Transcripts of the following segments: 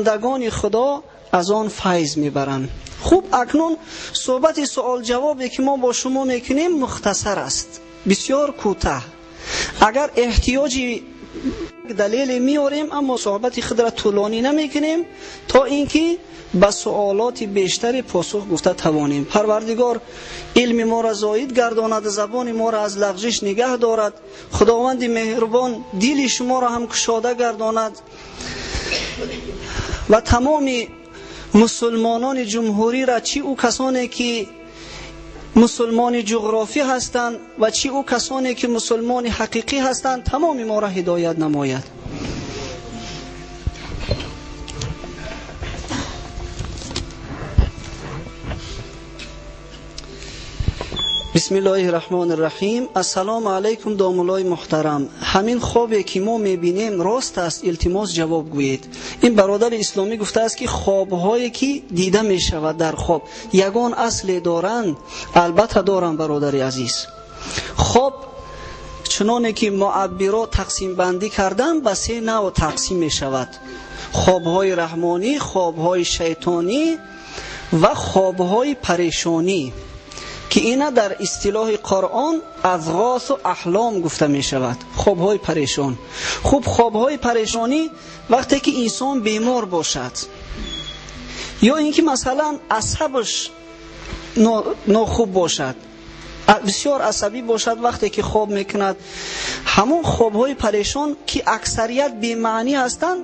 Бандагони Худо аз он файз мебаранд. Хуб, акнун суҳбати суол-ҷавобе ки мо бо шумо мекунем мухтасар аст, бисёр кӯтоҳ. Агар эҳтиёҷи далеле меорем, аммо суҳбати худро тӯлонӣ намекунем то инки ба суолоти бештаре посух гуфта тавонем. Парвардигор илми моро зоид гардонад, забони моро аз лағзиш нигаҳ дорад. Худованди меҳрубон дили шуморо ҳам кушода гардонад ва тамоми мусулмонони ҷумҳуриро, чӣ ӯ касоне ки мусулмони ҷуғрофӣ ҳастанд ва чӣ ӯ касоне ки мусулмони ҳақиқӣ ҳастанд, тамоми моро ҳидоят намояд. Бисмиллоҳир-раҳмонир-раҳим. Ассалому алайкум, домуллои муҳтарам. Ҳамин хобе ки мо мебинем рост аст? Илтимос ҷавоб гӯед. Ин бародари исломӣ гуфтааст ки хобҳое ки дида мешавад дар хоб ягон асле доранд? Албатта доранд, бародари азиз. Хоб чуноне ки муаббиро тақсимбандӣ кардан ба се навъ тақсим мешавад: хобҳои раҳмонӣ, хобҳои шайтонӣ ва хобҳои парешонӣ, ки ина дар истилоҳи Қуръон азғосу аҳлом гуфта мешавад. Хобҳои парешон. Хуб, хобҳои парешонӣ вақте ки инсон бемор бошад ё инки масалан асабаш нохуб бошад, бисёр асабӣ бошад, вақте ки хоб мекунад, ҳамон хобҳои парешон ки аксарият бемаънӣ ҳастанд,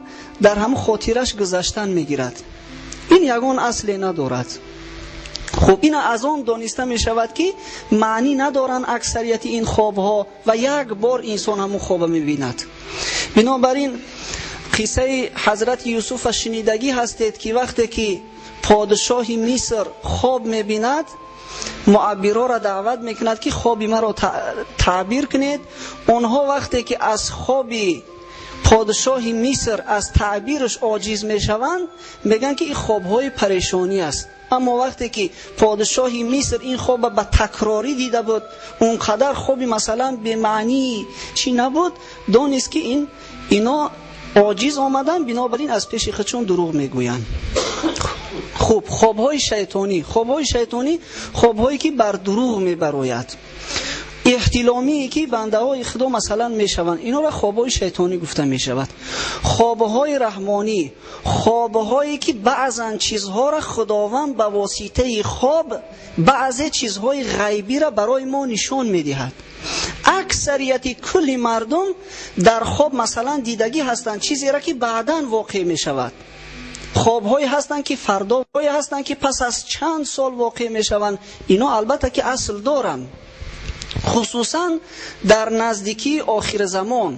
дар ҳамон хотираш гузаштан мегирад. Ин ягон асле надорад. Хуб, ин аз он дониста мешавад ки маънӣ надоранд аксарияти ин хобҳо ва як бор инсон ҳамон хоба мебинад. Бинобар ин қиссаи ҳазрати Юсуф шунидагӣ ҳастед ки вақте ки подшоҳи Миср хоб мебинад, муаббироро даъват мекунад ки хоби маро таъбир кунед. Онҳо вақте ки аз хоби подшоҳи Миср аз таъбираш оҷиз мешаванд, мегӯянд ки ин хобҳои парешонӣ аст. Аммо вақте ки подшоҳи Миср ин хобро ба такрорӣ дида буд, он қадар хоби масалан бемаънӣ чӣ набуд, донист ки ино оҷиз омаданд, бинобар ин аз пеши худшон дурӯғ мегӯянд. Хуб, хобҳои шайтонӣ. Хобҳои шайтонӣ хобҳое ки бар дурӯғ мебарояд, эҳтиломие ки бандаҳои Худо масалан мешаванд, инҳоро хобҳои шайтонӣ гуфта мешавад. Хобҳои раҳмонӣ, хобҳое ки баъзан чизҳоро Худованд ба воситаи хоб баъзе чизҳои ғайбиро барои мо нишон медиҳад. Аксарияти кулли мардум дар хоб масалан дидагӣ ҳастанд чизеро ки баъдан воқеъ мешавад. Хобҳое ҳастанд ки фардоҳое ҳастанд ки пас аз чанд сол воқеъ мешаванд. Ино албатта ки асл доранд, хусусан дар наздикии охир замон.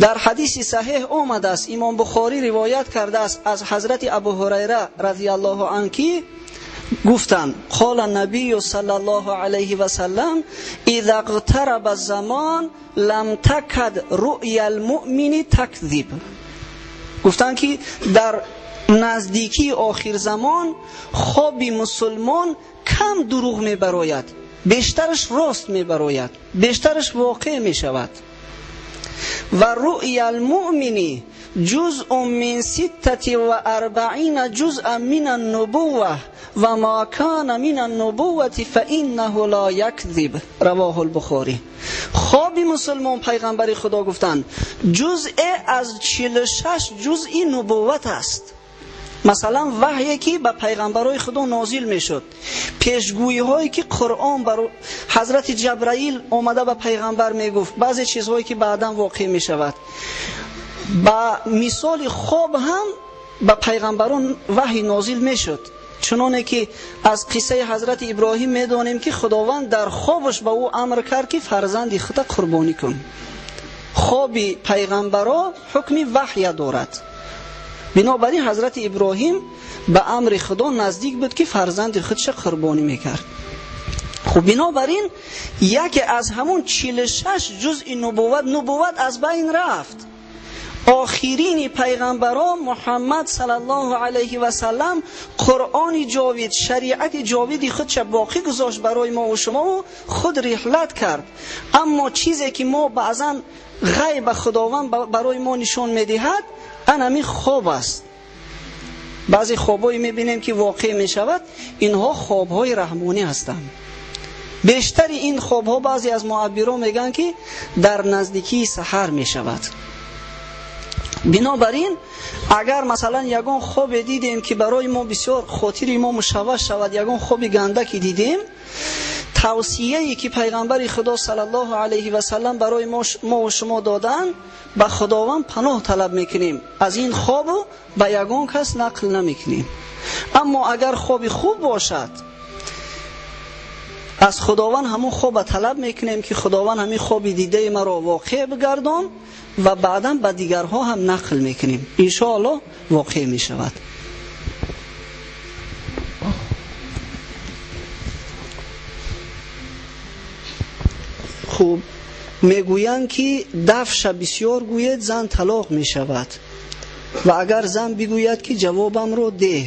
Дар ҳадиси саҳеҳ омадааст, Имом Бухорӣ ривоят кардааст аз ҳазрати Абу Ҳурайра разияллоҳу анҳу ки гуфтанд: қола набию саллаллоҳу алайҳи васаллам иза иқтараба замон лам такад руъял муъмини такзиб. Гуфтанд ки дар наздикии охир замон хоби мусулмон кам дурӯғ мебарояд, бештараш рост мебарояд, бештараш воқеъ мешавад. Ва руъял муъмини ҷузъун мин ситтати ва арбаина ҷузъан мин аннубувва ва ма кана мин аннубуввати фаиннаҳу ла якзиб. Равоҳул Бухорӣ. Хоби мусулмон, пайғамбари Худо гуфтанд, ҷузъе аз 46 ҷузъи нубувват аст. Масалан ваҳйе ки ба пайғамбарои Худо нозил мешуд, пешгӯиҳое ки Қуръон бар ҳазрати Ҷабраил омада ба пайғамбар мегуфт, баъзе чизҳое ки баъдан воқеъ мешавад. Ба мисоли хоб ҳам ба пайғамбарон ваҳй нозил мешуд. Чуноне ки аз қиссаи ҳазрати Иброҳим медонем ки Худованд дар хобаш ба ӯ амр кард ки фарзанди худро қурбонӣ кун. Хоби пайғамбаро ҳукми ваҳя дорад. Бинобар ин ҳазрати Иброҳим ба амри Худо наздик буд ки фарзанди худша қурбонӣ мекард. Хуб, бинобар ин яке аз ҳамон 46 ҷузъи нубувват, нубувват аз байн рафт. Охирини пайғамбарон Муҳаммад саллаллоҳу алайҳи васаллам Қуръони ҷовид, шариати ҷовиди худша боқӣ гузошт барои мо ва шумо ва худ риҳлат кард. Аммо чизе ки мо баъзан ғайба Худованд барои мо нишон медиҳад, ан ҳамин хоб аст. Баъзе хобҳое мебинем, ки воқеъ мешавад, инҳо хобҳои раҳмонӣ ҳастанд. Бештари ин хобҳо баъзе аз муаббирон мегӯянд, ки дар наздикии саҳар мешавад. Бинобар ин агар масалан ягон хобе дидем, ки барои мо бисёр хотири мо мушавваш шавад, ягон хоби ганда ки дидем, тавсияе ки пайғамбари Худо саллаллоҳу алайҳи васаллам барои мо ва шумо доданд, ба Худованд паноҳ талаб мекунем, аз ин хобу ба ягон кас нақл намекунем. Аммо агар хоби хуб бошад, аз Худованд ҳамон хоба талаб мекунем, ки Худованд ҳамин хоби дидаи маро воқеъ бигардон, ва баъдан ба дигарҳо ҳам нақл мекунем. Иншоаллоҳ воқеъ мешавад. Хуб, мегӯянд, ки дафша бисёр гӯед, зан талоқ мешавад, ва агар зан бигӯяд, ки ҷавобамро деҳ,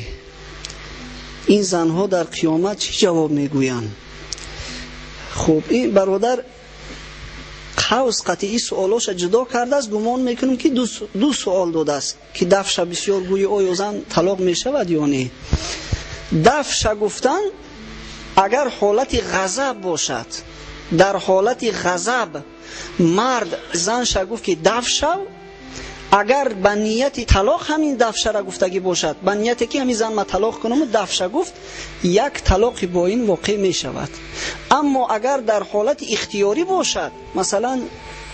ин занҳо дар қиёмат чӣ ҷавоб мегӯянд? Хуб, ин бародар қавс қатъи суолоша ҷудо кардааст, гумон мекунем, ки ду суол додааст, ки дафша бисёр гӯӣ, оё зан талоқ мешавад ё не. Дафша гуфтан агар ҳолати ғазаб бошад, дар ҳолати ғазаб мард занша гуфт, ки даф шав, агар ба нияти талоқ ҳамин дафшара гуфтагӣ бошад, ба нияте ки ҳамин зан ма талоқ кунаму дафша гуфт, як талоқи бо ин воқеъ мешавад. Аммо агар дар ҳолати ихтиёрӣ бошад, масалан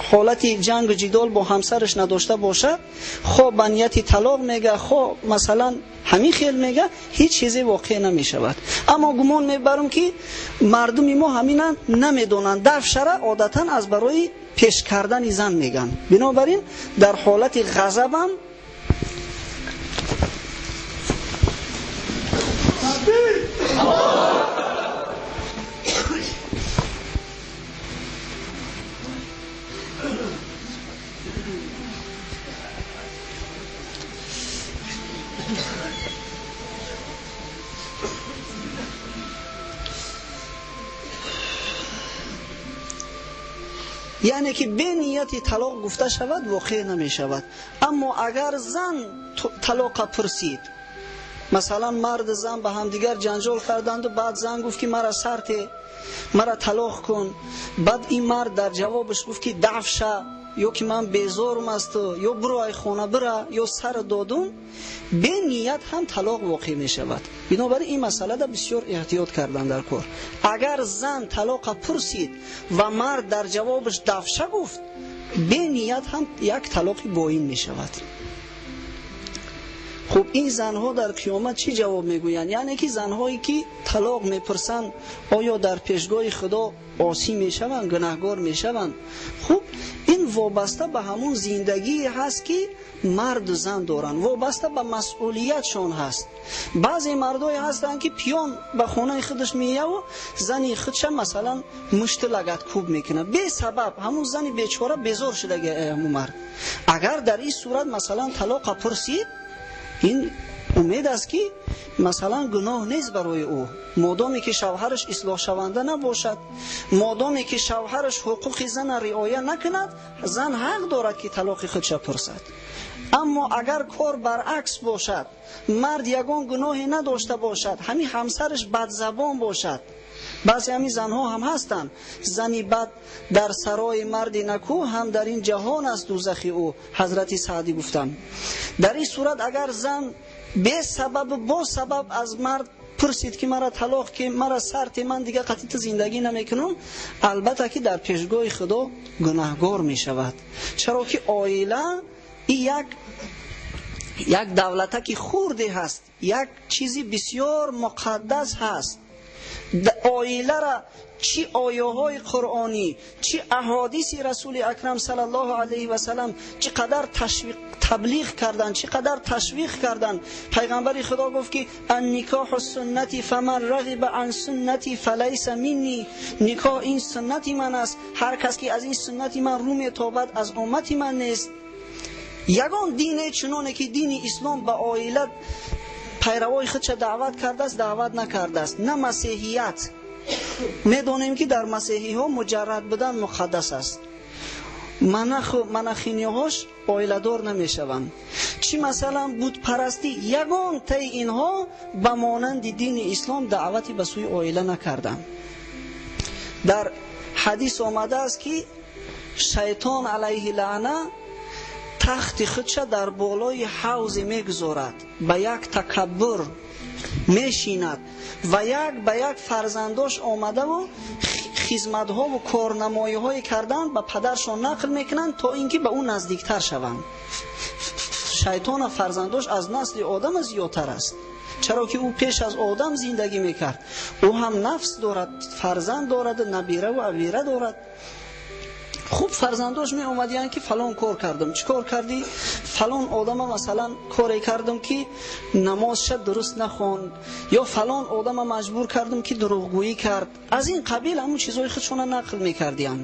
ҳолати ҷангу ҷидол бо ҳамсараш надошта бошад, хо ба нияти талоқ мега, хо масалан ҳамин хел мега, ҳеҷ чизе воқеъ намешавад. Аммо гумон мебарам, ки мардуми мо ҳамина намедонанд. Дафшара одатан аз барои пеш кардани зан меган. Бинобар ин дар ҳолати ғазабам яъне ки бе нияти талоқ гуфта шавад, воқеъ намешавад. Аммо агар зан талоқа пурсид, масалан мард зан ба ҳамдигар ҷанҷол карданду, баъд зан гуфт, ки мара сарте, мара талоқ кун, баъд ин мард дар ҷавобаш гуфт, ки даф ша, ё ки ман безорум аз ту, ё биро ай хона бира, ё сар додум, бе ният ҳам талоқ воқеъ мешавад. Бинобар ин масъалада бисёр эҳтиёт кардан дар кор. Агар зан талоқа пурсид ва мард дар ҷавобаш дафша гуфт, бе ният ҳам як талоқи боин мешавад. Хуб, ин занҳо дар қиёмат чӣ ҷавоб мегӯянд? Яъне ки занҳое ки талоқ мепурсанд, оё дар пешгоҳи Худо осӣ мешаванд, гунаҳгор мешаванд? Хуб, ин вобаста ба ҳамун зиндагие ҳаст, ки марду зан доранд, вобаста ба масъулиятшон ҳаст. Баъзе мардое ҳастанд, ки пиён ба хонаи худаш меяву зани худша масалан мушти лагаткӯб мекунад бесабаб, ҳамун зани бечора безор шудаги ҳамун мард. Агар дар ин сурат масалан талоқа пурсид, ин умед аст, ки масалан гуноҳ нест барои ӯ, модоме ки шавҳараш ислоҳшаванда набошад, модоме ки шавҳараш ҳуқуқи зана риоя накунад, зан ҳақ дорад, ки талоқи худша пурсад. Аммо агар кор баръакс бошад, мард ягон гуноҳе надошта бошад, ҳамин ҳамсараш бадзабон бошад, баъзе ҳамин занҳо ҳам ҳастанд, зани бад дар сарои марди накӯ ҳам дар ин ҷаҳон аст дӯзахи ӯ, ҳазрати Саъдӣ гуфтанд. Дар ин сурат агар зан бесабабу бо сабаб аз мард пурсид, ки мара талоқ, ки мара сарти, ман дига қатъи ту зиндагӣ намекунам, албатта ки дар пешгоҳи Худо гунаҳгор мешавад. Чаро ки оила и як давлатаки хурде ҳаст, як чизи бисёр муқаддас ҳаст. Оилара чӣ ояҳои қуръонӣ, чӣ аҳодиси Расули Акрам саллаллоҳу алайҳи васаллам чӣ қадар ташвиқ таблиғ кардан, чӣ қадар ташвиқ кардан. Пайғамбари Худо гуфт, ки анникоҳу суннати фаман рағиба ан суннати фалайса минни. Никоҳ ин суннати ман аст, ҳар кас ки аз ин суннати ман рӯ метобад, аз уммати ман нест. Ягон дине чуноне ки дини ислом ба оила пайравои худша даъват кардааст, даъват накардааст. На масеҳият, медонем, ки дар масеҳиҳо муҷаррад будан муқаддас аст, манахиниҳош оиладор намешаванд. чӣ масалан бутпарастӣ, ягонтаи инҳо ба монанди дини ислом даъвати ба сӯи оила накарданд. Дар ҳадис омадааст, ки шайтон алайҳи лаъна тахти худша дар болои ҳавзе мегузорад, ба як такаббур мешинад ва як ба як фарзандош омадаву хизматҳову корнамоиҳое карданд, ба падаршон нақл мекунанд, то ин ки ба ӯ наздиктар шаванд. Шайтона фарзандош аз насли одама зиёдтар аст, чаро ки ӯ пеш аз одам зиндагӣ мекард. Ӯ ҳам нафс дорад, фарзанд дорад, набираву абира дорад. Хуб, фарзандош меомадиянд, ки фалон кор кардам. Чӣ кор кардӣ? Фалон одама масалан коре кардам, ки намозша дуруст нахонд, ё фалон одама маҷбур кардам, ки дурӯғгӯӣ кард. Аз ин қабил ҳамун чизҳои худшона нақл мекардиянд.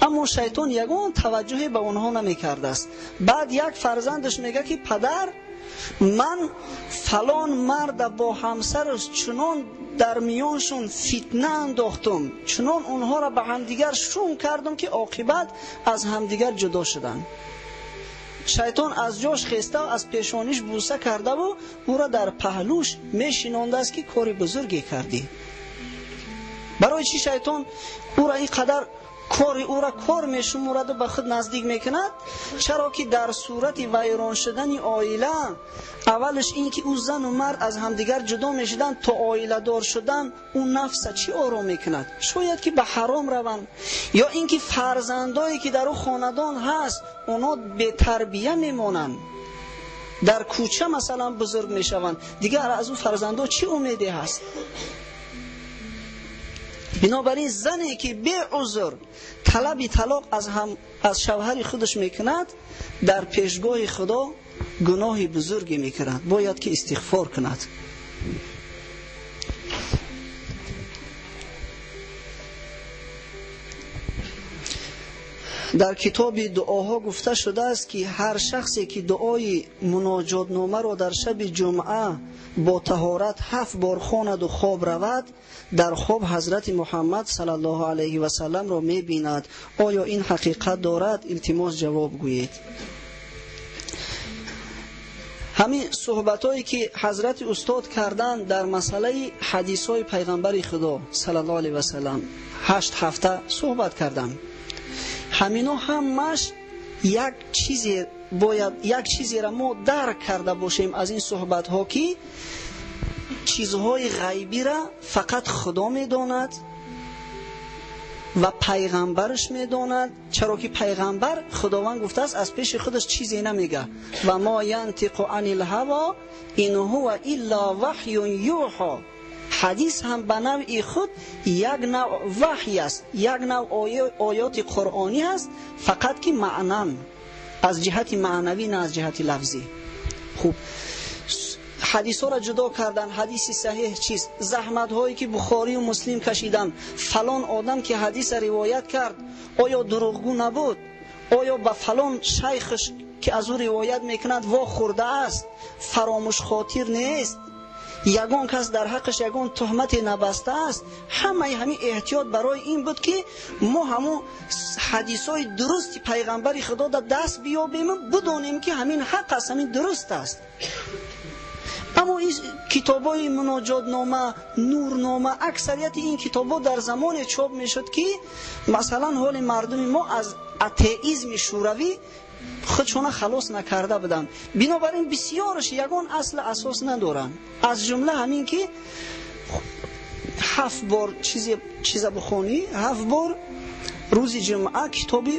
Аммо шайтон ягон таваҷҷӯҳе ба онҳо намекардааст. Баъд як фарзандаш мега, ки падар, ман фалон марда бо ҳамсараш чунон дар миёншон фитна андохтум, чунон онҳоро ба ҳамдигар шум кардум, ки оқибат аз ҳамдигар ҷудо шуданд. Шайтон аз ҷош хеста, аз пешониш бӯса кардаву ӯро дар паҳлӯш мешинондааст, ки кори бузурге кардӣ. Барои чӣ шайтон ӯро ин қадар кори ӯро кор мешумораду ба худ наздик мекунад? Чаро ки дар сурати вайрон шудани оила, аввалаш ин ки ӯ зану мард аз ҳамдигар ҷудо мешуданд, то оиладор шудан ӯ нафса чӣ ором мекунад? Шояд ки ба ҳаром раванд, ё ин ки фарзандое ки дар ӯ хонадон ҳаст, онҳо бетарбия мемонанд, дар кӯча масалан бузург мешаванд. Дигар аз ӯ фарзандо чӣ умеде ҳаст? Бинобар ин зане ки беузр талаби талоқ аз шавҳари худаш мекунад, дар пешгоҳи Худо гуноҳи бузурге мекунад, бояд ки истиғфор кунад. Дар китоби дуоҳо гуфта шудааст, ки ҳар шахсе ки дуои муноҷотномаро дар шаби ҷумъа бо таҳорат 7 бор хонаду хоб равад, дар хоб ҳазрати Муҳаммад саллаллоҳу алайҳи васалламро мебинад. Оё ин ҳақиқат дорад? Илтимос ҷавоб гӯед. Ҳамин суҳбатҳое ки ҳазрати устод карданд дар масъалаи ҳадисҳои пайғамбари Худо саллаллоҳу алайҳи васаллам 8 ҳафта суҳбат карданд. Ҳамино ҳамаш як чизе бояд, як чизеро мо дарк карда бошем аз ин суҳбатҳо, ки чизҳои ғайбиро фақат Худо медонад ва пайғамбараш медонад. Чаро ки пайғамбар, Худованд гуфтааст, аз пеши худаш чизе намега. Ва мо янтиқу анил ҳаво ин ҳува илла ваҳюн юҳо. Ҳадис ҳам ба навъи худ як навъ ваҳй аст, як навъ оёти қуръонӣ аст, фақат ки маънан аз ҷиҳати маънавӣ, на аз ҷиҳати лафзӣ. Хуб, ҳадисҳоро ҷудо кардан, ҳадиси саҳеҳ чист, заҳматҳое ки Бухорию Муслим кашиданд, фалон одам ки ҳадиса ривоят кард, оё дурӯғгӯ набуд, оё ба фалон шайхш ки аз ӯ ривоят мекунад вохӯрдааст, фаромӯшхотир нест, ягон кас дар ҳаққаш ягон туҳмате набастааст. Ҳамаи ҳамин эҳтиёт барои ин буд, ки мо ҳамон ҳадисҳои дурусти пайғамбари Худо дар даст биёбему бидонем, ки ҳамин ҳақ аст, ҳамин дуруст аст. Аммо ин китобҳои муноҷотнома, нурнома, аксарияти ин китобҳо дар замоне чоп мешуд, ки масалан ҳоли мардуми мо аз атеизми шӯравӣ худшона халос накарда буданд. Бинобар ин бисёраш ягон асл асос надоранд. Аз ҷумла ҳамин ки 7 бор чиза бихонӣ, 7 бор рӯзи ҷумъа китоби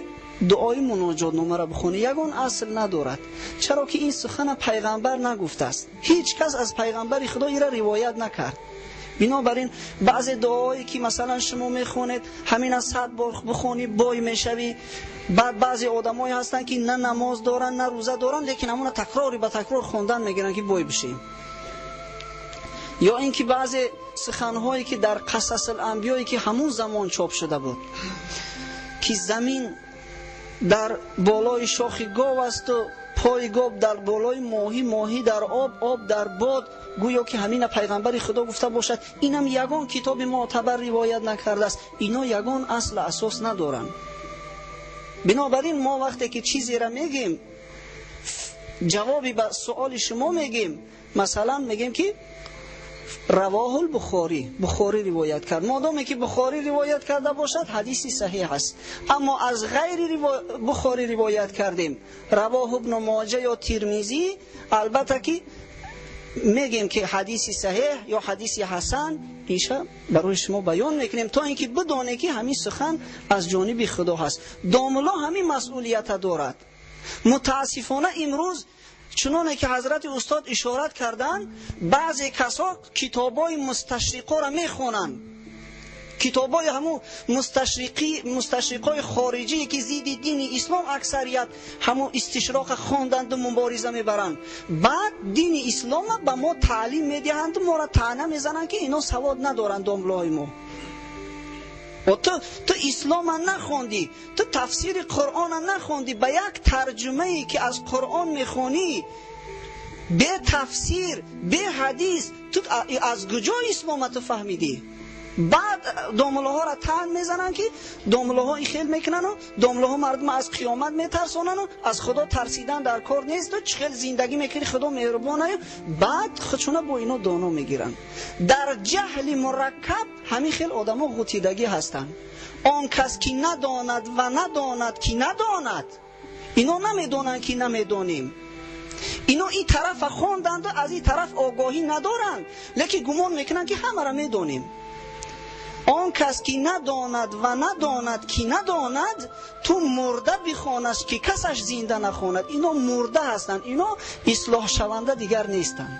дуои муноҷотномаро бихонӣ, ягон асл надорад. Чаро ки ин сухана пайғамбар нагуфтааст, ҳеҷ кас аз пайғамбари Худо инро ривоят накард. Бинобар ин баъзе дуоҳое ки масалан шумо мехонед, ҳамина 100 бор бихонӣ бой мешавӣ. Баъд баъзе одамое ҳастанд, ки на намоз доранд, на рӯза доранд, лекин ҳамона такрори ба такрор хондан мегиранд, ки бой бишем. Ё ин ки баъзе суханҳое ки дар Қасасул анбиёе ки ҳамун замон чоп шуда буд, ки замин дар болои шохи гов асту пои гов дар болои моҳӣ, моҳӣ дар об, об дар бод, гӯё ки ҳамина пайғамбари Худо гуфта бошад. Инам ягон китоби муътабар ривоят накардааст. Ино ягон асл асос надоранд. Бинобар ин мо вақте ки чизеро мегӯем, ҷавоби ба суоли шумо мегем, масалан мегем ки равоҳул Бухорӣ, Бухорӣ ривоят кард. Модоме ки Бухорӣ ривоят карда бошад, ҳадиси саҳеҳ аст. Аммо аз ғайри Бухорӣ ривоят кардем, равоҳ ибн Моҷа ё Тирмизӣ, албатта ки мегем ки ҳадиси саҳеҳ ё ҳадиси ҳасан, инша барои шумо баён мекунем то инки бидонед ки ҳамин сухан аз ҷониби Худо ҳаст. Домулло ҳамин масъулията дорад. Мутаассифона имрӯз чуноне ки ҳазрати устод ишорат карданд, баъзе касо китобҳои мусташриқоро мехонанд, китобҳои ҳамун мусташриқои хориҷие ки зидди дини ислом аксарият ҳамун истишроқа хонданду мубориза мебаранд. Баъд дини ислома ба мо таълим медиҳанду моро таъна мезананд ки ино савод надоранд домлоҳои мо. Ту ислома нахондӣ, ту тафсири Қуръона нахондӣ, ба як тарҷумае ки аз Қуръон мехонӣ, бе тафсир, бе ҳадис, ту аз куҷо ислома ту фаҳмидӣ? Баъд домлаҳоро таън мезананд ки домлаҳо ин хел мекунанду домлаҳо мардум аз қиёмат метарсонанду аз Худо тарсидан дар кор несту чӣ хел зиндагӣ мекунӣ, Худо меҳрубонаю. Баъд худшона бо ино доно мегиранд. Дар ҷаҳли мураккаб ҳамин хел одамо ғутидагӣ ҳастанд. Он кас ки надонад ва надонад ки надонад, ино намедонанд ки намедонем. Ино ин тарафа хонданду аз ин тараф огоҳӣ надоранд, лекин гумон мекунанд ки ҳамаро медонем. Он кас ки надонад ва надонад ки надонад, ту мурда бихонаш ки касаш зинда нахонад. Ино мурда ҳастанд, ино ислоҳшаванда дигар нестанд.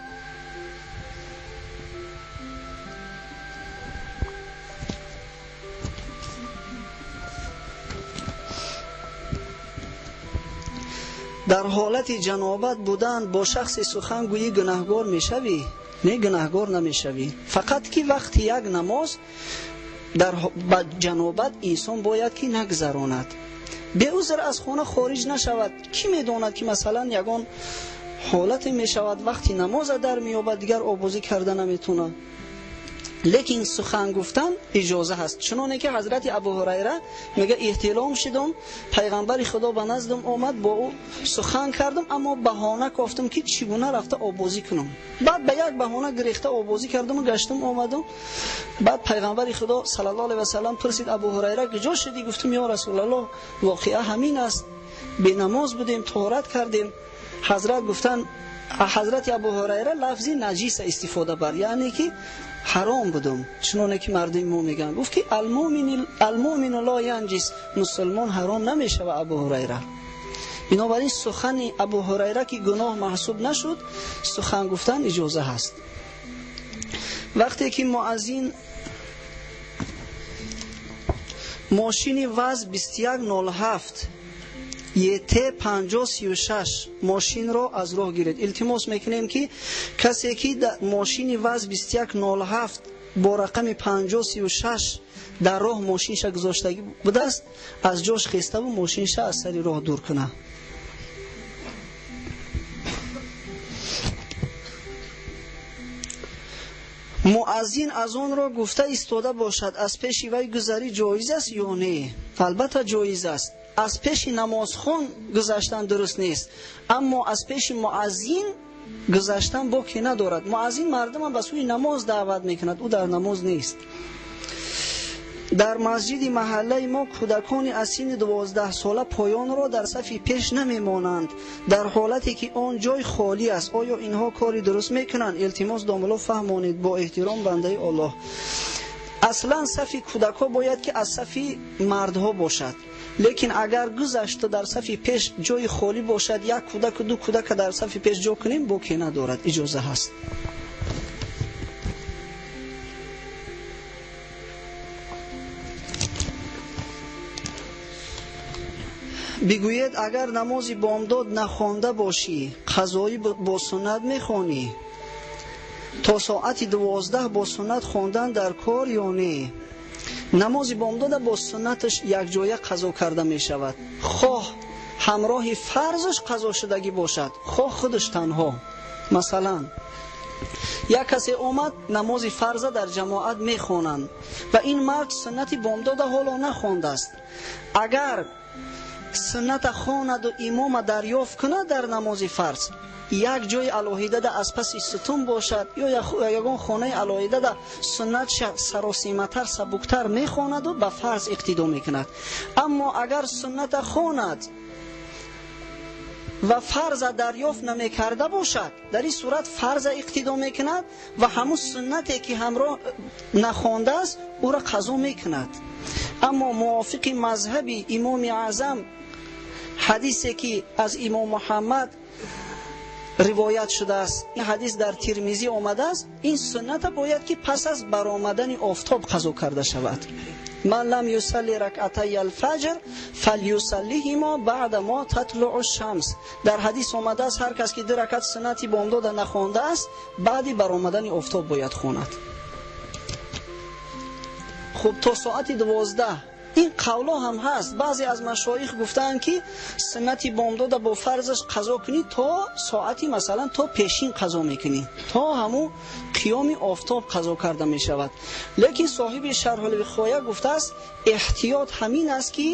Дар ҳолати ҷанобат будан бо шахси сухан гӯӣ гунаҳгор мешавӣ? Не, гунаҳгор намешавӣ. Фақат ки вақти як намоз дар ба ҷанобат инсон бояд ки нагзаронад, беузр аз хона хориҷ нашавад. Кӣ медонад ки масалан ягон ҳолате мешавад, вақти намоза дар меёбад, дигар обозӣ карда наметавонад. Лекин сухан гуфтан иҷоза ҳаст. Чуноне ки ҳазрати Абу Ҳурайра мега эҳтилом шудам, пайғамбари Худо ба наздам омад, бо ӯ сухан кардам, аммо баҳона кофтам ки чӣ гуна рафта обозӣ кунам. Баъд ба як баҳона гирехта обозӣ кардам ва гаштам омадам. Баъд пайғамбари Худо саллаллоҳу алайҳи васаллам пурсид: Абу Ҳурайра куҷо шудӣ? Гуфтам: ё Расулаллоҳ, воқеа ҳамин аст, бенамоз будем, тоҳорат кардем. Ҳазрат гуфтанд, ҳазрати Абу Ҳурайра лафзи наҷиса истифода бар, яъне ки ҳаром будум, чуноне ки мардуми мо мегӯянд. Гуфт ки алмӯмину ло янҷис, мусулмон ҳаром намешава. Абу Ҳурайра. Бинобар ин сухани Абу Ҳурайра ки гуноҳ маҳсуб нашуд, сухан гуфтан иҷоза ҳаст. Вақте ки муаззин мошини ВАЗ 2107 ЕТ 5036 мошинро аз роҳ гиред. Илтимос мекунем ки касе ки мошини ВАЗ 2107 бо рақами 5036 дар роҳ мошинша гузоштагӣ будааст, аз ҷош хеставу мошинша аз сари роҳ дур кунад. Муаззин аз онро гуфта истода бошад, аз пеши вай гузарӣ ҷоиз аст ё не? Албатта ҷоиз аст. Аз пеши намозхон гузаштан дуруст нест, аммо аз пеши муаззин гузаштан боке надорад. Муаззин мардумро ба сӯи намоз даъват мекунад, ӯ дар намоз нест. Дар масҷиди маҳаллаи мо кӯдакони аз синни 12 сола поёнро дар сафи пеш намемонанд, дар ҳолате ки он ҷой холӣ аст. Оё инҳо кори дуруст мекунанд? Илтимос домулло фаҳмонед. Бо эҳтиром, бандаи Аллоҳ. Аслан сафи кӯдакҳо бояд ки аз сафи мардҳо бошад, лекин агар гузашта дар сафи пеш ҷои холӣ бошад, як кӯдаку ду кӯдака дар сафи пеш ҷо кунем, боке надорад, иҷоза ҳаст. Бигӯед, агар намози бомдод нахонда бошӣ, қазоӣ бо суннат мехонӣ? То соати 12 бо суннат хондан дар кор ё не? Намози бомдода бо суннаташ якҷоя қазо карда мешавад, хоҳ ҳамроҳи фарзаш қазо шудагӣ бошад, хоҳ худаш танҳо. Масалан, як касе омад намози фарза дар ҷамоат мехонанд ва ин мард суннати бомдода ҳоло нахондааст. Агар Сунната хонаду имома дарёфт кунад дар намози фарз, як ҷои алоҳидада аз паси сутун бошад ё ягон хонаи алоҳидада суннатша саросиматар, сабуктар мехонаду ба фарз иқтидо мекунад. Аммо агар сунната хонад ва фарза дарёфт намекарда бошад, дар ин сурат фарза иқтидо мекунад ва ҳамун суннате ки ҳамроҳ нахондааст, ӯро қазо мекунад. Аммо мувофиқи мазҳаби Имоми Аъзам, ҳадисе ки аз Имом Муҳаммад ривоят шудааст, ин ҳадис дар Тирмизӣ омадааст, ин сунната бояд ки пас аз баромадани офтоб қазо карда шавад. Ман лам юсалли ракъатай алфаҷр фалюсаллиҳимо баъда мо татлуъу шамс. Дар ҳадис омадааст, ҳар кас ки ду ракат суннати бомдода нахондааст, баъди баромадани офтоб бояд хонад. Хуб, то соати 12 ин қавло ҳам ҳаст. Баъзе аз машоих гуфтаанд, ки суннати бомдода бо фарзаш қазо кунӣ то соати, масалан, то пешин қазо мекунӣ, то ҳамун қиёми офтоб қазо карда мешавад. Лекин соҳиби Шарҳулвиқоя гуфтааст, эҳтиёт ҳамин аст, ки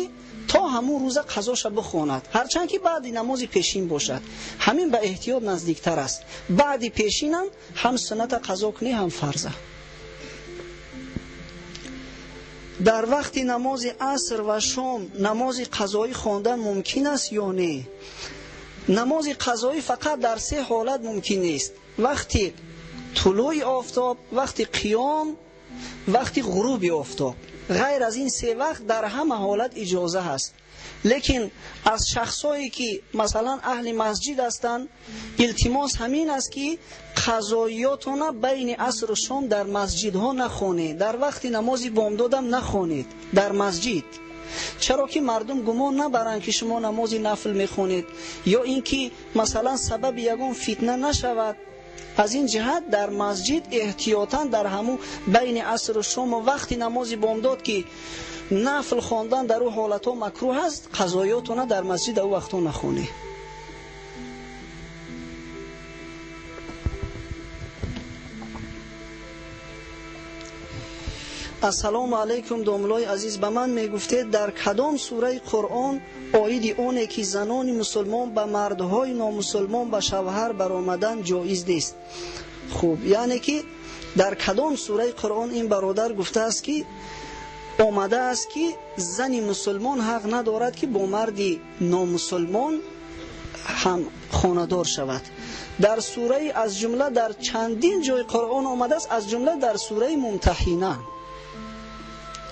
то ҳамун рӯза қазоша бихонад, ҳарчанд ки баъди намози пешин бошад. Ҳамин ба эҳтиёт наздиктар аст. Баъди пешинам ҳам сунната қазо кунӣ, ҳам фарза. Дар вақти намози аср ва шом намози қазоӣ хондан мумкин аст ё не? Намози қазоӣ фақат дар се ҳолат мумкин нест: вақти тулӯи офтоб, вақти қиём, вақти ғуруби офтоб. Ғайр аз ин се вақт дар ҳама ҳолат иҷоза ҳаст. Лекин аз шахсое ки масалан аҳли масҷид ҳастанд, илтимос ҳамин аст, ки қазоиётона байни асру шом дар масҷидҳо нахонед, дар вақти намози бомдодам нахонед дар масҷид. Чаро ки мардум гумон набаранд, ки шумо намози нафл мехонед, ё ин ки масалан сабаби ягон фитна нашавад. Аз ин ҷиҳат дар масҷид эҳтиётан дар ҳамун байни асру шому вақти намози бомдод, ки нафл хондан дар ӯ ҳолатҳо макрӯҳ аст, қазоётона дар масҷид дар ӯ вақтҳо нахонед. Ассалому алайкум, домлои азиз, ба ман мегуфтед, дар кадом сураи Қуръон оиди оне ки занони мусулмон ба мардҳои номусулмон ба шавҳар баромадан ҷоиз нест? Хуб, яъне ки дар кадом сураи Қуръон ин бародар гуфтааст, ки омадааст, ки зани мусулмон ҳақ надорад, ки бо марди номусулмон ҳам хонадор шавад? Дар сураи, аз ҷумла дар чандин ҷои Қуръон омадааст, аз ҷумла дар сураи Мумтаҳина,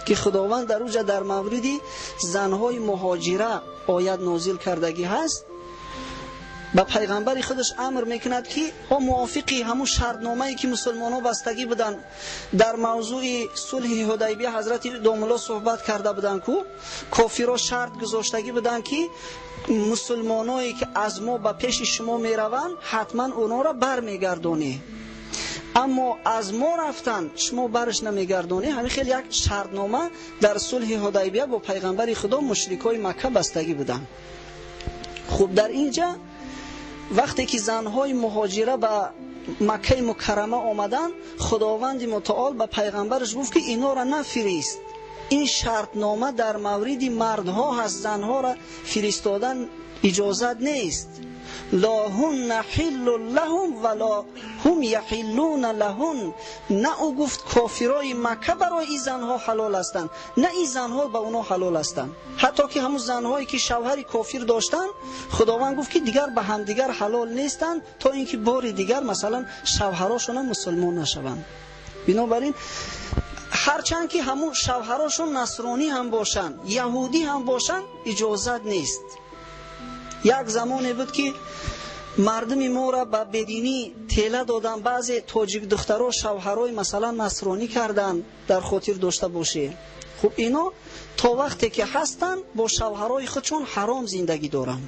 ки Худованд дар уҷа дар мавриди занҳои муҳоҷира оят нозил кардагӣ ҳаст. Ба пайғамбари худаш амр мекунад, ки ҳо мувофиқи ҳамун шартномае ки мусулмонҳо бастагӣ буданд дар мавзӯи сулҳи Ҳудайбия, ҳазрати домулло суҳбат карда буданд, ку кофиро шарт гузоштагӣ буданд, ки мусулмоное ки аз мо ба пеши шумо мераванд, ҳатман онҳоро бармегардонӣ, аммо аз мо рафтан шумо барш намегардонӣ. Ҳамин хел як шартнома дар сулҳи Ҳудайбия бо пайғамбари Худо мушрикои Макка бастагӣ буданд. Хуб, дар инҷа вақте ки занҳои муҳоҷира ба Маккаи Мукаррама омаданд, Худованди Мутаол ба пайғамбараш гуфт, ки инора нафирист, ин шартнома дар мавриди мардҳо ҳаст, занҳоро фиристодан иҷозат нест. Ла ҳунна ҳиллу лаҳум ва ла ҳум яҳиллуна лаҳун. На, ӯ гуфт, кофирои Макка барои ин занҳо ҳалол ҳастанд, на ин занҳо ба онҳо ҳалол ҳастанд. Ҳатто ки ҳамун занҳое ки шавҳари кофир доштанд, Худованд гуфт, ки дигар ба ҳамдигар ҳалол нестанд, то ин ки бори дигар масалан шавҳарошона мусулмон нашаванд. Бинобар ин ҳарчанд ки ҳамун шавҳарошон насронӣ ҳам бошанд, яҳудӣ ҳам бошанд, иҷозат нест. Як замоне буд, ки мардуми моро ба бединӣ тела доданд, баъзе тоҷик духтаро шавҳарои масалан насронӣ карданд, дар хотир дошта бошед. Хуб, ино то вақте ки ҳастанд бо шавҳарои худшон ҳаром зиндагӣ доранд,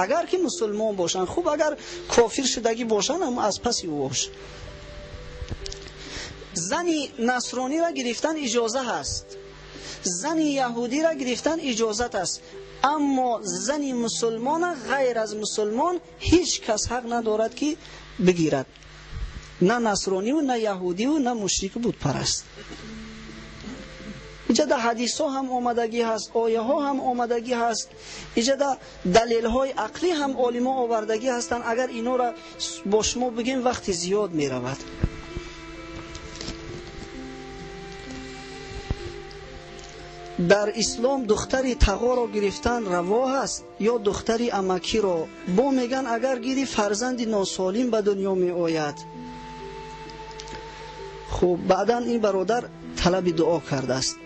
агар ки мусулмон бошанд. Хуб, агар кофир шудагӣ бошанд, ҳам аз паси ӯ бош. Зани насрониро гирифтан иҷоза ҳаст, зани яҳудиро гирифтан иҷозат аст, аммо зани мусулмона ғайр аз мусулмон ҳеҷ кас ҳақ надорад, ки бигирад, на насрониву, на яҳудиву, на мушрику бутпараст. Иҷа дар ҳадисҳо ҳам омадагӣ ҳаст, ояҳо ҳам омадагӣ ҳаст, иҷа дар далелҳои ақлӣ ҳам олимо овардагӣ ҳастанд. Агар инора бо шумо бигем, вақти зиёд меравад. Дар ислом духтари тағоро гирифтан раво ҳаст ё духтари амакиро? Бо меган агар гири фарзанди носолим ба дунё меояд. Хуб, баъдан ин бародар талаби дуо кардааст.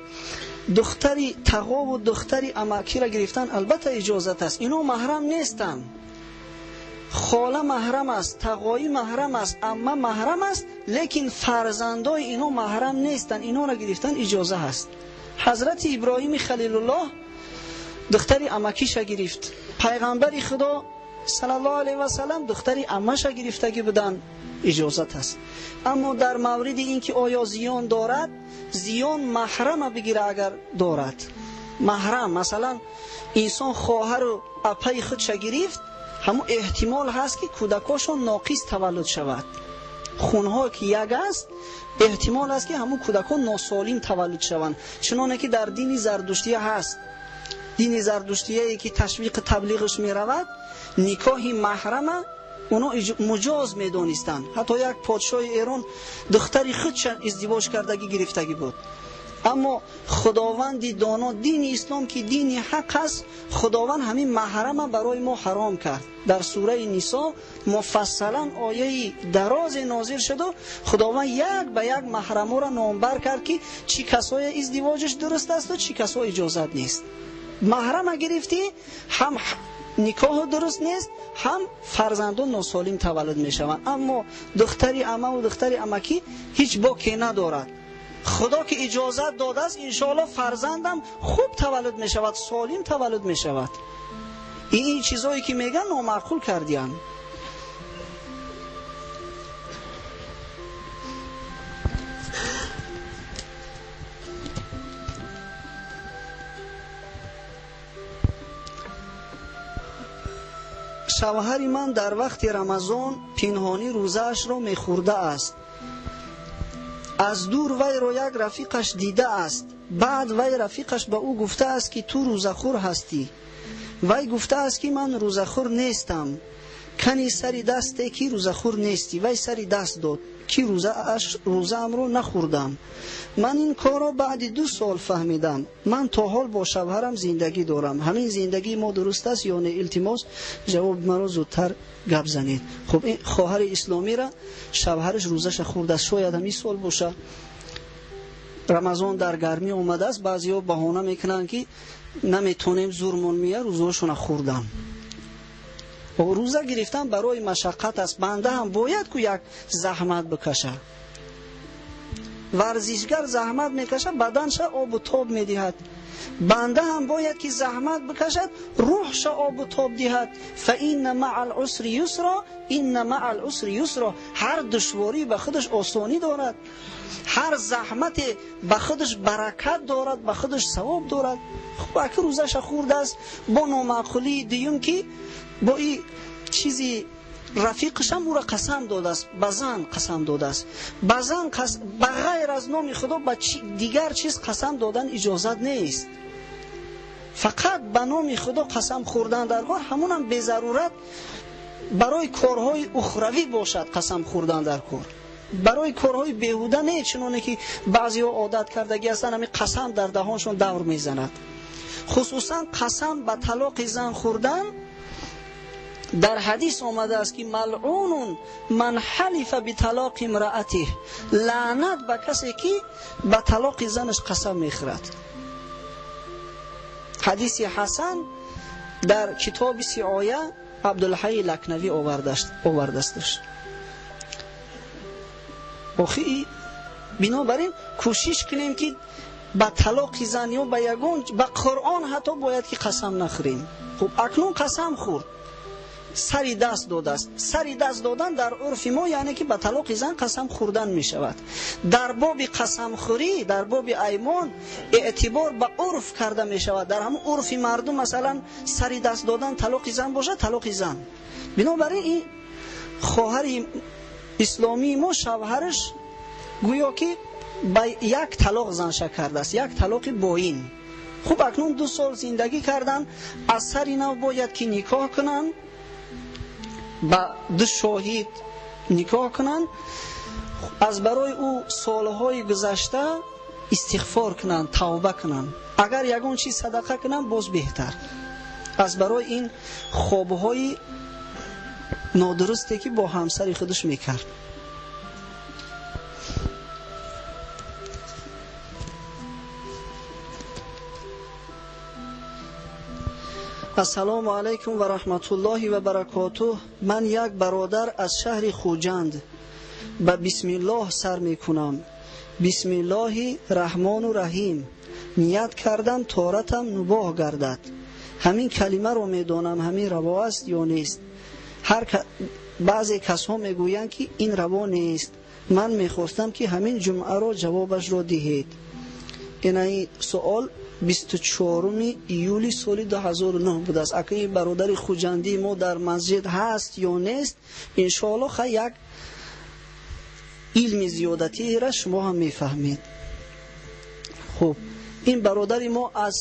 Духтари тағову духтари амакиро гирифтан албатта иҷозат аст. Ино маҳрам нестанд. Хола маҳрам аст, тағоӣ маҳрам аст, амма маҳрам аст, лекин фарзандои ино маҳрам нестанд. Инора гирифтан иҷоза ҳаст. Ҳазрати Иброҳими Халилуллоҳ духтари амакиша гирифт. Пайғамбари Худо саллаллоҳу алайҳи васаллам духтари аммаша гирифтагӣ буданд. Иҷозат аст. Аммо дар мавриди ин ки оё зиён дорад, зиён маҳрама бигира агар дорад. Маҳрам, масалан, инсон хоҳару апаи худша гирифт, ҳамун эҳтимол ҳаст ки кӯдакошон ноқис таваллуд шавад. Хунҳо ки як аст, эҳтимол аст ки ҳамун кӯдакон носолим таваллуд шаванд. Чуноне ки дар дини зардуштия ҳаст. Дини зардуштияе ки ташвиқи таблиғаш меравад, никоҳи маҳрама оно муҷоз медонистанд. Ҳатто як подшоҳи Эрон духтари худша издивоҷ кардагӣ гирифтагӣ буд. Аммо Худованди доно, дини ислом ки дини ҳақ аст, Худованд ҳамин маҳрама барои мо ҳаром кард. Дар сураи Нисо муфассалан ояи дарозе нозил шуду Худованд як ба як маҳраморо номбар кард ки чӣ касое издивоҷаш дуруст асту чӣ касо иҷозат нест. Маҳрама гирифтӣ, ҳам никоҳу дуруст нест, ҳам фарзандон носолим таваллуд мешаванд. Аммо духтари амаву духтари амакӣ ҳеҷ боке надорад. Худо ки иҷозат додааст, иншоаллоҳ фарзандам хуб таваллуд мешавад, солим таваллуд мешавад. Ин чизое ки меган номаъқул кардиянд. Шавҳари ман дар вақти Рамазон пинҳонӣ рӯзаашро мехӯрдааст. Аз дур вайро як рафиқаш дидааст. Баъд вай рафиқаш ба ӯ гуфтааст ки ту рӯзахӯр ҳастӣ. Вай гуфтааст ки ман рӯзахӯр нестам. Кани сари дасте ки рӯзахӯр нестӣ. Вай сари даст дод ки рӯзаамро нахӯрдам. Ман ин корро баъди 2 сол фаҳмидам. Ман то ҳол бо шавҳарам зиндагӣ дорам. Ҳамин зиндагии мо дуруст аст ё не? Илтимос, ҷавоби маро зудтар гап занед. Хуб, ин хоҳари исломиро шавҳараш рӯзаша хӯрдааст. Шояд ҳамин сол боша. Рамазон дар гармӣ омадааст, баъзеҳо баҳона мекунанд ки наметонем, зурмон меяд, рӯзаҳошона хӯрдам. Рӯза гирифтан барои машаққат аст. Банда ҳам бояд ку як заҳмат бикашад. Варзишгар заҳмат мекашад, баданша обу тоб медиҳад. Банда ҳам бояд ки заҳмат бикашад, рӯҳша обу тоб диҳад. Фа инна маъал усри юсро, инна маъал усри юсро. Ҳар душворӣ ба худаш осонӣ дорад, ҳар заҳмате ба худаш баракат дорад, ба худаш савоб дорад. Хуб, аки рӯзаша хӯрдааст бо номаъқулии дуюм ки бо ин чизи рафиқашам ӯро қасам додааст, ба зан қасам додааст. Ба зан ба ғайр аз номи Худо ба дигар чиз қасам додан иҷозат нест. Фақат ба номи Худо қасам хӯрдан дар кор, ҳамонам безарурат барои корҳои ухравӣ бошад қасам хӯрдан дар кор. Барои корҳои беҳуда не, чуноне ки баъзеҳо одат кардагӣ ҳастанд, ҳамин қасам дар даҳоншон давр мезанад. Хусусан қасам ба талоқи зан хӯрдан дар ҳадис омадааст ки малъунун ман ҳалифа биталоқи имраатиҳ, лаънат ба касе ки ба талоқи занаш қасам мехӯрад. Ҳадиси ҳасан дар китоби Сиоя Абдулҳайи Лакнавӣ овардасташ. Охи бинобар ин кӯшиш кунем ки ба талоқи зан ё ба ягон ба Қуръон ҳатто бояд ки қасам нахӯрем. Хуб, акнун қасам хӯрд, сари даст додааст. Сари даст додан дар урфи мо яъне ки ба талоқи зан қасам хӯрдан мешавад. Дар боби қасамхӯрӣ, дар боби аймон эътибор ба урф карда мешавад. Дар ҳамон урфи мардум масалан сари даст додан талоқи зан бошад, талоқи зан. Бинобар ин ин хоҳари исломии мо шавҳараш гӯё ки Ба як талоқ занша кардааст, як талоқи боин. Хуб, акнун 2 сол зиндагӣ кардан, аз сари нав бояд ки никоҳ кунанд, ба 2 шоҳид никоҳ кунанд, аз барои ӯ солҳои гузашта истиғфор кунанд, тавба кунанд. Агар ягон чиз садақа кунанд, боз беҳтар. Аз барои ин хобҳои нодурусте ки бо ҳамсари худаш мекард. Ассалому алайкум ва раҳматуллоҳи ва баракотуҳ. Ман як бародар аз шаҳри Хуҷанд ба бисмиллоҳ сар мекунам. Бисмиллоҳи раҳмону раҳим. Ният кардам торатам мубоҳ гардад. Ҳамин калимаро медонам, ҳамин раво аст ё нест? Баъзе касҳо мегӯянд ки ин раво нест. Ман мехостам ки ҳамин ҷумъаро ҷавобашро диҳед. Инаи суол 24 июли соли 2009 будааст. Акаи бародари хуҷандии мо дар масҷид ҳаст ё нест, иншоаллоҳ хай як илми зиёдатиро шумо ҳам мефаҳмед. Хуб, ин бародари мо аз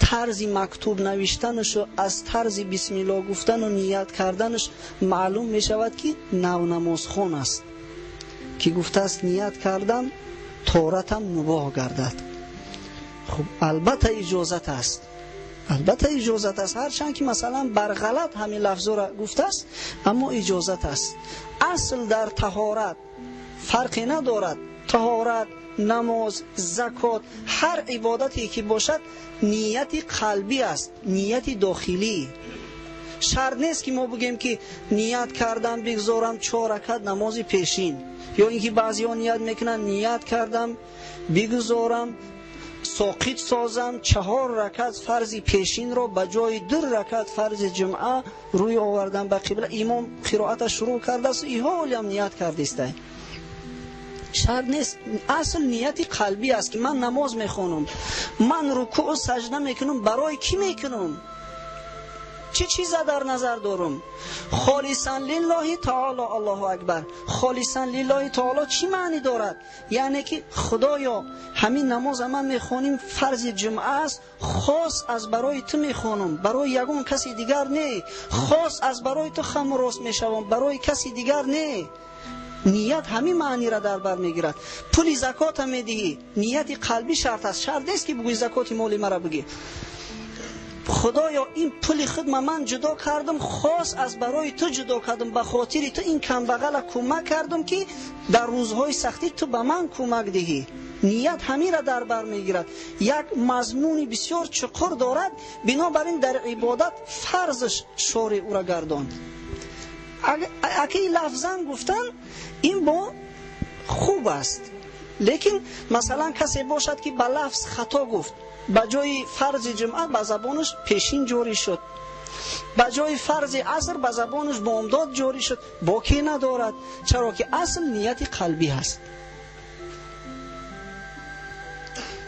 тарзи мактуб навиштанаш ва аз тарзи бисмиллоҳ гуфтану ният карданаш маълум мешавад ки навнамозхон аст, ки гуфтааст ният кардам торатам мубоҳ гардад. Хуб, албатта иҷозат аст, албатта иҷозат аст, ҳарчанд ки масалан бар ғалат ҳамин лафзро гуфтааст, аммо иҷозат аст. Асл дар таҳорат фарқе надорад. Таҳорат, намоз, закот, ҳар ибодате ки бошад нияти қалбӣ аст, нияти дохилӣ. Шарт нест ки мо бигӯем ки ният кардам бигзорам 4 ракат намози пешин, ё ин ки баъзеҳо ният мекунанд ният кардам бигзорам соқит созам 4 ракат фарзи пешинро ба ҷои 2 ракат фарзи ҷумъа рӯй овардам ба қибла. Имом қироаташ шурӯъ кардааст, иҳолиам ният кардистай. Шарт нест, асл нияти қалбӣ аст ки ман намоз мехонам, ман рукӯъу сажда мекунам, барои кӣ мекунам, чӣ чиза дар назар дорам? Холисан лиллоҳи таоло. Аллоҳу акбар. Холисан лиллоҳи таоло чӣ маънӣ дорад? Яъне ки худоё, ҳамин намоза ман мехоним фарзи ҷумъа аст, хос аз барои ту мехонам, барои ягон каси дигар не, хос аз барои ту хаму рост мешавам, барои каси дигар не. Ният ҳамин маъниро дар бар мегирад. Пули закота медиҳӣ, нияти қалбӣ шарт аст. Шарт нест ки бигӯӣ закоти моли маро бигир. Худоё, ин пули худма ман ҷудо кардам, хос аз барои ту ҷудо кардам, ба хотири ту ин камбағала кӯмак кардам ки дар рӯзҳои сахтӣ ту ба ман кӯмак диҳӣ. Ният ҳаминро дар бар мегирад. Як мазмуни бисёр чуқур дорад, бинобар ин дар ибодат фарзш шори ӯра гардонд. Акаи лафзан гуфтан ин бо хуб аст, лекин масалан касе бошад ки ба лафз хато гуфт, ба ҷои фарзи ҷумъа ба забонаш пешин ҷорӣ шуд, ба ҷои фарзи аср ба забонаш бомдод ҷорӣ шуд, боке надорад, чаро ки асл нияти қалбӣ ҳаст.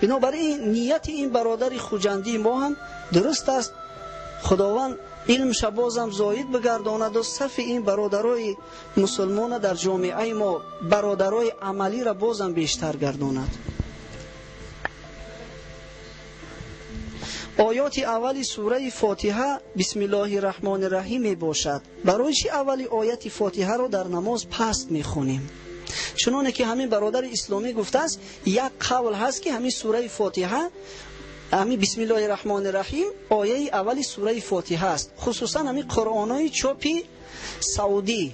Бинобар ин нияти ин бародари хуҷандии мо ҳам дуруст аст. Худованд илмша бозам зоид бигардонаду сафи ин бародарои мусулмона дар ҷомеаи мо бародарои амалиро бозам бештар гардонад. Оёти аввали сураи Фотиҳа бисмиллоҳи раҳмони раҳим мебошад. Барои чӣ аввали ояти Фотиҳаро дар намоз паст мехонем? Чуноне ки ҳамин бародари исломӣ гуфтааст, як қавл ҳаст ки ҳамин сураи Фотиҳа, ҳамин бисмиллоҳи раҳмони раҳим ояи аввали сураи Фотиҳа аст. Хусусан ҳамин қуръонҳои чопи саудӣ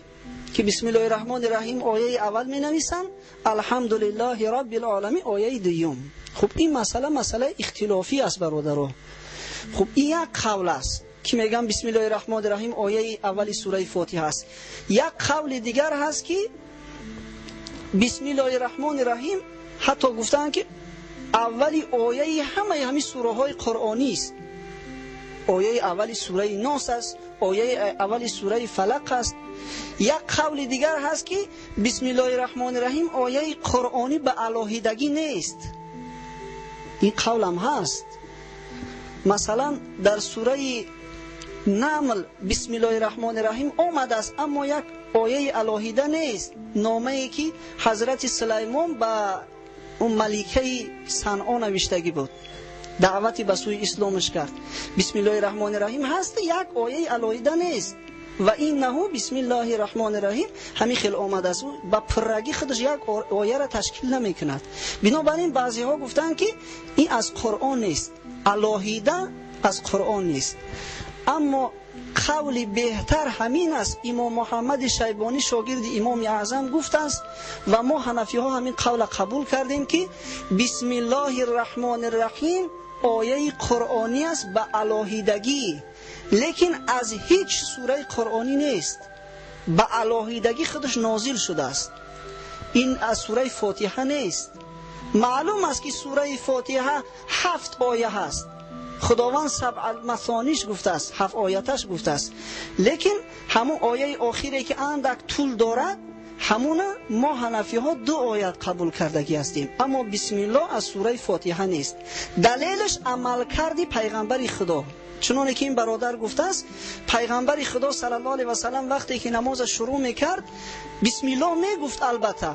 ки бисмиллоҳи раҳмони раҳим ояи аввал менависанд, алҳамдулиллоҳи роббил оламин ояи дуюм. Хуб, ин масъала масъалаи ихтилофӣ аст бародаро. Хуб, ин як қавл аст ки мегӯям бисмиллоҳи раҳмони раҳим ояи аввали сураи Фотиҳа аст. Як қавли дигар ҳаст ки бисмиллоҳи раҳмони раҳим ҳатто гуфтаанд ки аввали ояи ҳамаи ҳамин сураҳои қуръонӣ аст. Ояи аввали сураи Нос аст, ояи аввали сураи Фалақ аст. Як қавли дигар ҳаст ки бисмиллоҳи раҳмони раҳим ояи қуръонӣ ба алоҳидагӣ нест. Ин қавлам ҳаст. Масалан дар сураи Намл бисмиллоҳи раҳмони раҳим омадааст, аммо як ояи алоҳида нест. Номае ки ҳазрати Сулаймон ба Он маликаи Санъо навиштагӣ буд, даъвати ба сӯи исломаш кард. Бисмиллоҳи раҳмони раҳим ҳаст, як ояи алоҳида нест. Ва иннаҳу бисмиллоҳи раҳмони раҳим ҳамин хел омадааст, ба пуррагӣ худаш як ояро ташкил намекунад. Бинобар ин баъзеҳо гуфтанд, ки ин аз Қуръон нест, алоҳида аз Қуръон нест. Аммо қавли беҳтар ҳамин аст. Имом Муҳаммади Шайбонӣ шогирди Имоми Аъзам гуфтааст ва мо ҳанафиҳо ҳамин қавла қабул кардем, ки бисмиллоҳи раҳмони раҳим ояи қуръонӣ аст ба алоҳидагӣ, лекин аз ҳеҷ сураи қуръонӣ нест, ба алоҳидагӣ худаш нозил шудааст. Ин аз сураи Фотиҳа нест. Маълум аст, ки сураи Фотиҳа 7 оя ҳаст. Худованд сабъ масониш гуфтааст, 7 ояташ гуфтааст, лекин ҳамон ояи охире ки андак тул дорад, ҳамуна мо ҳанафиҳо 2 оят қабул кардагӣ ҳастем. Аммо бисмиллоҳ аз сураи Фотиҳа нест. Далелаш амалкарди пайғамбари Худо. Чуноне ки ин бародар гуфтааст, пайғамбари Худо саллаллоҳу алайҳи васаллам вақте ки намоза шурӯъ мекард, бисмиллоҳ мегуфт албатта,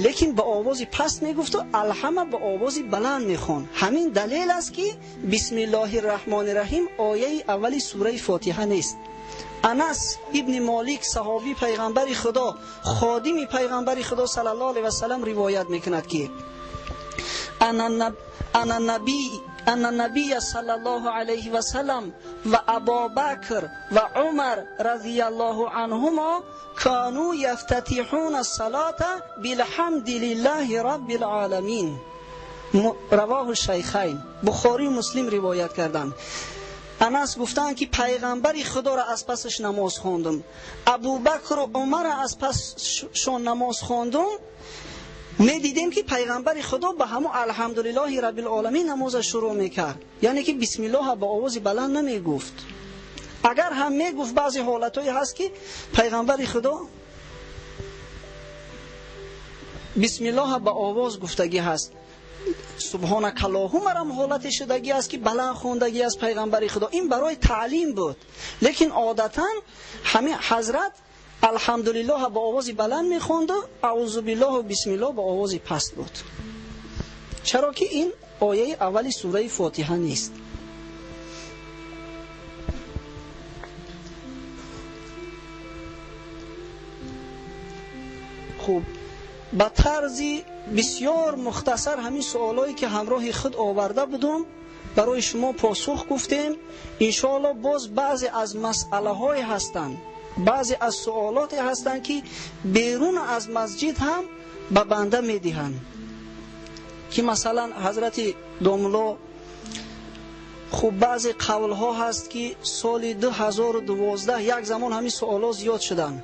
лекин ба овози паст мегуфту алҳама ба овози баланд мехонд. Ҳамин далел аст, ки бисмиллоҳи раҳмони раҳим ояи аввали сураи Фотиҳа нест. Анас ибни Молик, саҳоби пайғамбари Худо, ходими пайғамбари Худо саллаллоҳу алайҳи васаллам ривоят мекунад, ки ана набия саллаллоҳу алайҳи васаллам ва Абубакр ва Умар разияллоҳу анҳумо кану яфтатиҳуна салата билҳамди лиллаҳи раббил оламин. Равоҳу Шайхайн, Бухорию Муслим ривоят карданд. Анас гуфтанд, ки пайғамбари Худоро аз пасаш намоз хондум, Абубакру Умарро аз пасшон намоз хондум. Медидем, ки пайғамбари Худо ба ҳамон алҳамдулиллоҳи раббил оламин намоза шурӯъ мекард, яъне ки бисмиллоҳ ба овози баланд намегуфт. Агар ҳам мегуфт, баъзе ҳолатҳое ҳаст, ки пайғамбари Худо бисмиллоҳ ба овоз гуфтагӣ ҳаст. Субҳонакаллоҳумарам ҳолате шудагӣ аст, ки баланд хондагӣ аст пайғамбари Худо. Ин барои таълим буд, лекин одатан ҳамин ҳазрат алҳамдулиллоҳ ба овози баланд мехонду, аузу биллоҳу бисмиллоҳ ба овози паст буд. Чаро ки ин ояи аввали сураи Фотиҳа нест. Хуб, ба тарзи бисёр мухтасар ҳамин суолое ки ҳамроҳи худ оварда будум барои шумо посух гуфтем. Иншоаллоҳ боз баъзе аз масъалаҳое ҳастанд, баъзе аз суолоте ҳастанд, ки берун аз масҷид ҳам ба банда медиҳанд, ки масалан ҳазрати домло, хуб баъзе қавлҳо ҳаст, ки соли 2012 як замон ҳамин суоло зиёд шуданд.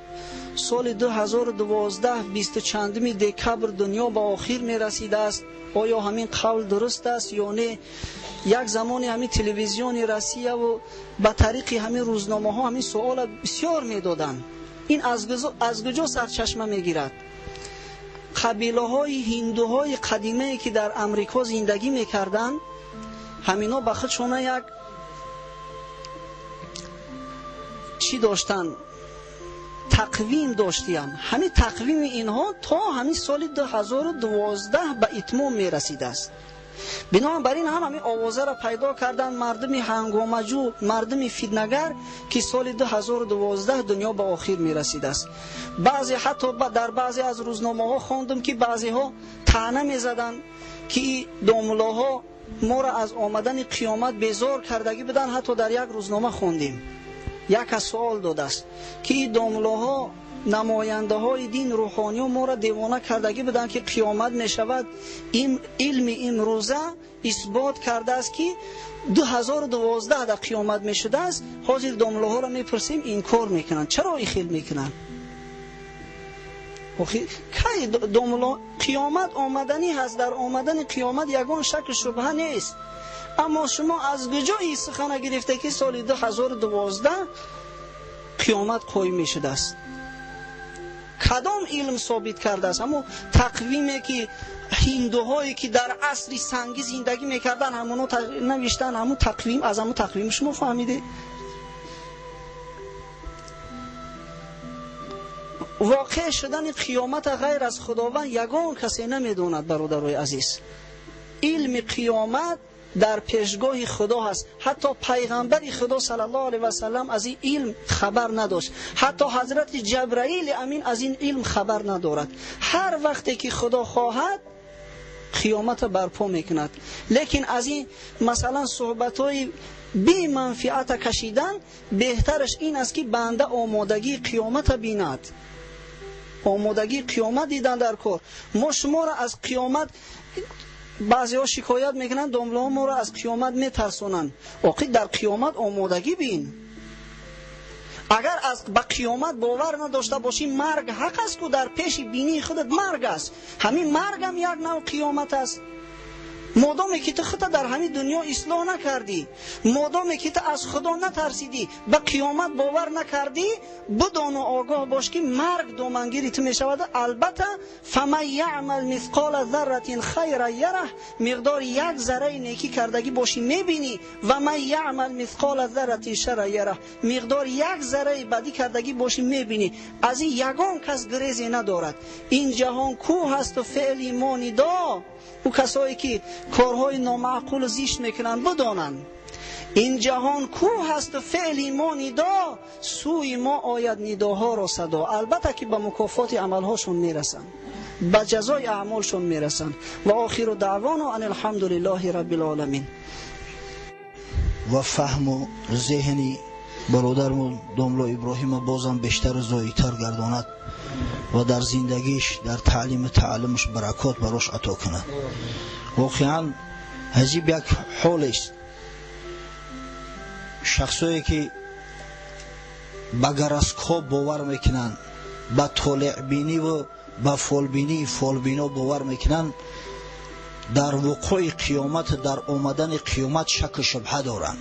Соли 2012 20 декабр дунё ба охир мерасидааст. Оё ҳамин қавл дуруст аст ё не? Як замоне ҳамин телевизиони Россияву ба тариқи ҳамин рӯзномаҳо ҳамин суола бисёр медоданд. Ин аз куҷо сарчашма мегирад? Қабилаҳои ҳиндуҳои қадимае ки дар Амрико зиндагӣ мекарданд, ҳамино ба худшона як чӣ доштанд? Тақвим доштиянд. Ҳамин тақвими инҳо то ҳамин соли 2012 ба итмом мерасидааст. Бинобар ин ҳам ҳамин овозаро пайдо карданд мардуми ҳангомаҷӯ, мардуми фитнагар, ки соли 2012 дунё ба охир мерасидааст. Баъзе ҳатто дар баъзе аз рӯзномаҳо хондум, ки баъзеҳо таъна мезаданд, ки домулоҳо моро аз омадани қиёмат безор кардагӣ буданд. Ҳатто дар як рӯзнома хондем, як аз суол додааст, ки домулоҳо намояндаҳои дин, рӯҳониё моро девона кардагӣ буданд, ки қиёмат мешавад. Илми имрӯза исбот кардааст, ки 2012 дар қиёмат мешудааст. Ҳозир домулоҳоро мепурсем, инкор мекунанд. Чаро ин хел мекунанд? Охир кай домуло қиёмат омаданӣ ҳаст, дар омадани қиёмат ягон шаку шубҳа нест. Аммо шумо аз куҷо ин сухана гирифта, ки соли 2012 қиёмат қоим мешудааст? Кадом илм собит кардааст? Ҳамон тақвиме ки ҳиндуҳое ки дар асри сангӣ зиндагӣ мекарданд, ҳамоно навиштанд, ҳамон тақвим, аз ҳамон тақвим шумо фаҳмидед? Воқеъ шудани қиёмат ғайр аз Худованд ягон касе намедонад. Бародарои азиз, илми қиёмат дар пешгоҳи Худо ҳаст. Ҳатто пайғамбари Худо саллаллоҳу алайҳи васаллам аз ин илм хабар надошт. Ҳатто ҳазрати Ҷабраили амин аз ин илм хабар надорад. Ҳар вақте ки Худо хоҳад қиёматро барпо мекунад. Лекин аз ин масалан суҳбатҳои беманфиата кашидан беҳтараш ин аст, ки банда омодагии қиёматро бинад. Омодагии қиёмат дидан дар кор. Мо шуморо аз қиёмат баъзеҳо шикоят мекунанд, домлаҳо моро аз қиёмат метарсонанд. Оқи дар қиёмат омодагӣ бин. Агар аз ба қиёмат бовар надошта бошӣ, марг ҳақ аст, ку дар пеши бинии худат марг аст. Ҳамин маргам як нав қиёмат аст. Модоме ки ту худта дар ҳамин дунё ислоҳ накардӣ, модоме ки ту аз Худо натарсидӣ, ба қиёмат бовар накардӣ, бидону огоҳ бош, ки марг домангири ту мешавад. Албатта фаман яъмал мисқола зарратин хайран яраҳ, миқдори як зарраи некӣ кардагӣ бошӣ мебинӣ, ва ман яъмал мисқола зарратин шарран яраҳ, миқдори як зарраи бадӣ кардагӣ бошӣ мебинӣ. Аз ин ягон кас грезе надорад. Ин ҷаҳон кӯҳ ҳасту феъли мо нидо. Ӯ касое ки корҳои номаъқулу зишт мекунанд бидонанд, ин ҷаҳон кӯҳ ҳасту феъли мо нидо, сӯи мо ояд нидоҳоро садо. Албатта ки ба мукофоти амалҳошон мерасанд, ба ҷазои аъмолшон мерасанд. Ва охиру даъвоно ан алҳамдулиллоҳи раббил оламин. Ва фаҳму зеҳни бародармон домло Иброҳима бозам бештару зоидтар гардонад ва дар зиндагиш, дар таълиму тааллумаш баракот барош ато кунад. Воқеан аҷиб як ҳолест. Шахсое ки ба гороскоп бовар мекунанд, ба толеъбиниву ба фолбинии фолбино бовар мекунанд, дар вуқӯи қиёмат, дар омадани қиёмат шаку шубҳа доранд.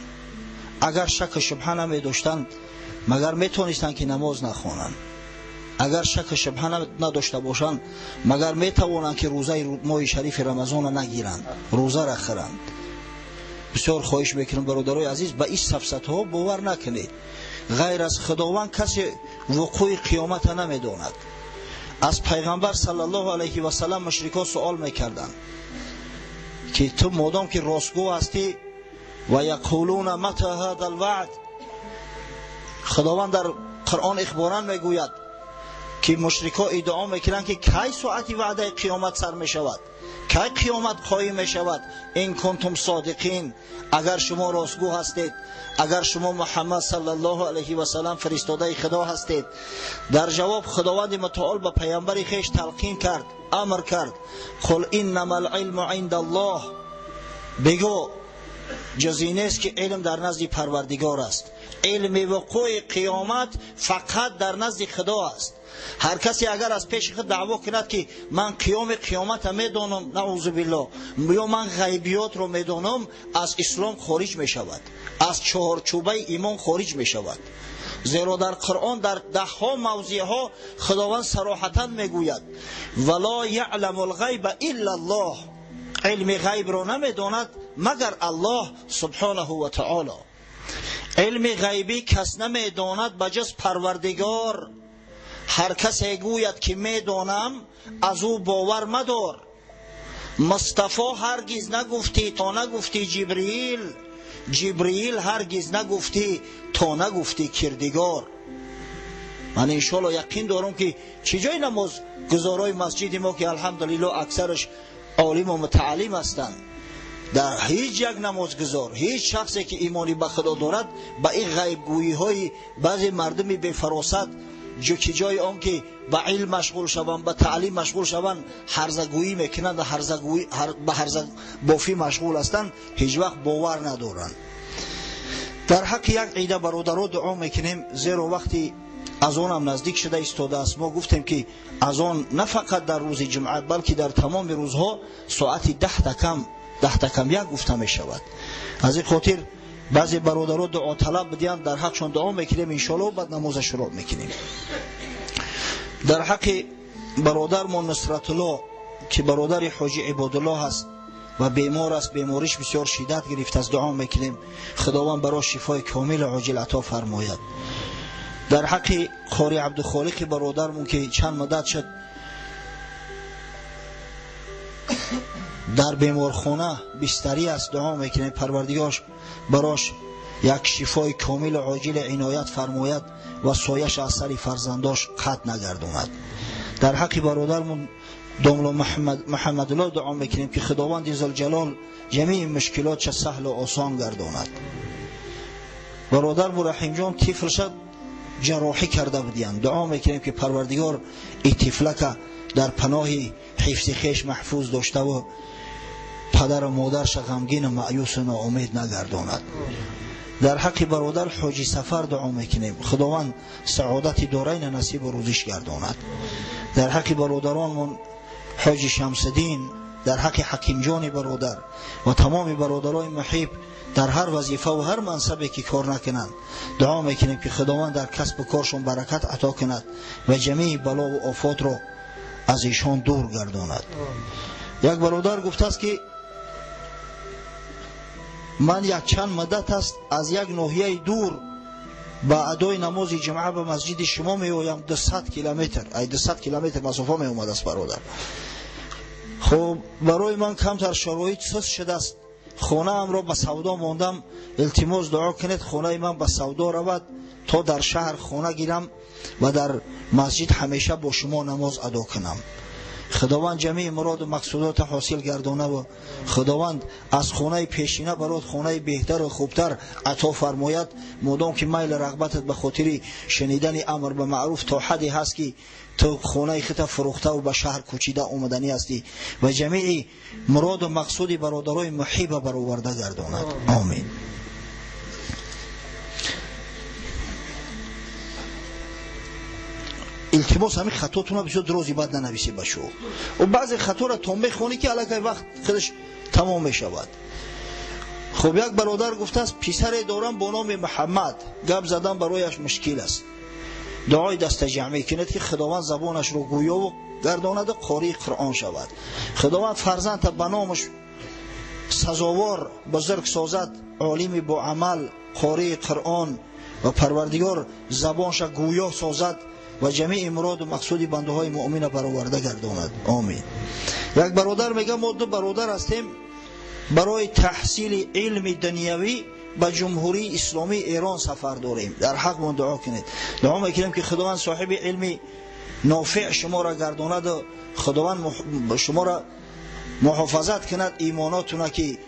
Агар шаку шубҳа намедоштанд, магар метавонистанд ки намоз нахонанд? Агар шаку шубҳа надошта бошанд, магар метавонанд ки рӯзаи моҳи шарифи Рамазонро нагиранд, рӯзара хӯранд? Бисёр хоҳиш мекунам, бародарои азиз, ба ин сафсатҳо бовар накунед. Ғайр аз Худованд касе вуқӯи қиёмата намедонад. Аз пайғамбар саллаллоҳу алайҳи васаллам мушрикҳо суол мекарданд, ки ту модом ки ростгӯ ҳастӣ, ва яқулуна мата ҳаза алваъд. Худованд дар Қуръон ихборан мегӯяд, ки мушрикҳо иддао мекунанд, ки кай соати ваъдаи қиёмат сар мешавад, кай қиёмат қоим мешавад. Ин кунтум содиқин, агар шумо ростгӯ ҳастед, агар шумо Муҳаммад саллаллоҳу алайҳи васаллам фиристодаи Худо ҳастед. Дар ҷавоб Худованди мутаол ба паямбари хеш талқин кард, амр кард: қул иннама алилму индаллоҳ, бигӯ ҷуз ин нест ки илм дар назди Парвардигор аст. Илми вуқӯи қиёмат фақат дар назди Худо аст. Ҳар касе агар аз пеши худ даъво кунад, ки ман қиёми қиёмата медонам, наузу биллоҳ, ё ман ғайбиётро медонам, аз ислом хориҷ мешавад, аз чаҳорчӯбаи имон хориҷ мешавад. Зеро дар Қуръон дар даҳҳо мавзеъҳо Худованд сароҳатан мегӯяд: вала яъламу лғайба илла Аллоҳ, илми ғайбро намедонад магар Аллоҳ субҳонаҳу ва таоло. Илми ғайбӣ кас намедонад ба ҷуз Парвардигор. Ҳар касе гӯяд ки медонам, аз ӯ бовар мадор. Мустафо ҳаргиз нагуфтӣ то нагуфтӣ Ҷибриил, Ҷибриил ҳаргиз нагуфтӣ то нагуфтӣ Кирдигор. Ман иншоалло яқин дорам, ки чӣ ҷои намозгузорои масҷиди мо, ки алҳамдулиллоҳ аксараш олиму мутааллим ҳастанд, дар ҳеҷ як намозгузор, ҳеҷ шахсе ки имони ба Худо дорад, ба ин ғайбгӯиҳои баъзе мардуми бефаросат, ки ҷои он ки ба илм машғул шаванд, ба таълим машғул шаванд, ҳарзагӯӣ мекунанд, ба ҳарзабофӣ машғул ҳастанд, ҳеҷ вақт бовар надоранд. Дар ҳаққи як ида бародаро дуо мекунем, зеро вақти азонам наздик шуда истодааст. Мо гуфтем, ки азон на фақат дар рӯзи ҷумъа, балки дар тамоми рӯзҳо соати 9:50 гуфта мешавад. Аз ин хотир баъзе бародаро дуоталаб бидиҳанд, дар ҳақшон дуо мекунем иншоалло, баъд намоза шурӯъ мекунем. Дар ҳаққи бародармон Нусратулло, ки бародари ҳоҷи Ибодулло ҳаст ва бемор аст, бемориш бисёр шиддат гирифтааст, дуо мекунем, Худованд барош шифои комилу оҷил ато фармояд. Дар ҳаққи Қори Абдухолиқи бародармон ки чанд муддат шуд дар беморхона бистарӣ аст, дуо мекунем Парвардигор барош як шифои комилу оҷил иноят фармояд ва сояш аз сари фарзандош қатъ нагардонад. Дар ҳаққи бародармон домло Муҳаммадулло дуо мекунем ки Худованди Зулҷалол ҷамеи мушкилотша саҳлу осон гардонад. Бародармон Раҳимҷон тифлша ҷарроҳӣ карда будиянд, дуо мекунем ки Парвардигор и тифлака дар паноҳи ҳифзи хеш маҳфуз доштаву падару модарша ғамгину маъюсу ноумед нагардонад. Дар ҳаққи бародар Ҳоҷи Сафар дуо мекунем, Худованд саодати дорайна насибу рӯзиш гардонад. Дар ҳаққи бародаронмон Ҳоҷи Шамсиддин, дар ҳаққи Ҳакимҷони бародар ва тамоми бародарои муҳиб дар ҳар вазифа ва ҳар мансабе ки кор накунанд, дуо мекунем ки Худованд дар касбу коршон баракат ато кунад ва ҷамеи балову офотро аз ишон дур гардонад. Як бародар гуфтааст ки ман якчанд муддат аст аз як ноҳияи дур ба адои намози ҷумъа ба масҷиди шумо меоям, 200 километр, ай 200 километр масофа меомадааст бародар. Хуб, барои ман камтар шароит суст шудааст, хонаамро ба савдо мондам, илтимос дуо кунед хонаи ман ба савдо равад то дар шаҳр хона гирам ва дар масҷид ҳамеша бо шумо намоз адо кунам. Худованд ҷамеи муроду мақсудота ҳосил гардонаву Худованд аз хонаи пешина барот хонаи беҳтару хубтар ато фармояд. Модом ки майлу рағбатат ба хотири шунидани амр ба маъруф то ҳадде ҳаст ки ту хонаи худта фурӯхтаву ба шаҳр кӯчида омаданӣ ҳастӣ ва ҷамеи муроду мақсуди бародарои муҳиба бароварда гардонад. Омин. Илтимос, ҳамин хатотуна бисёр дрози бад нанависӣ ба шу. Баъзе хаторо то мехонӣ ки аллакай вақт худаш тамом мешавад. Хуб, як бародар гуфтааст писаре дорам бо номи Муҳаммад, гап задан барояш мушкил аст. Дуои дастаҷамъӣ кунед ки Худованд забонашро гӯёву гардонаду қории Қуръон шавад. Худованд фарзандта ба номаш сазовор бузург созад, олими боамал, қории Қуръон ва Парвардигор забонша гӯё созад ва ҷамеи муроду мақсуди бандаҳои муъмина бароварда гардонад. Омин. Як бародар мегӯяд мо ду бародар ҳастем, барои таҳсили илми дунявӣ ба Ҷумҳурии Исломии Эрон сафар дорем, дар ҳақмон дуо кунед. Дуо мекунем ки Худованд соҳиби илми нофеъ шуморо гардонаду Худованд шуморо муҳофазат кунад имонотуна ки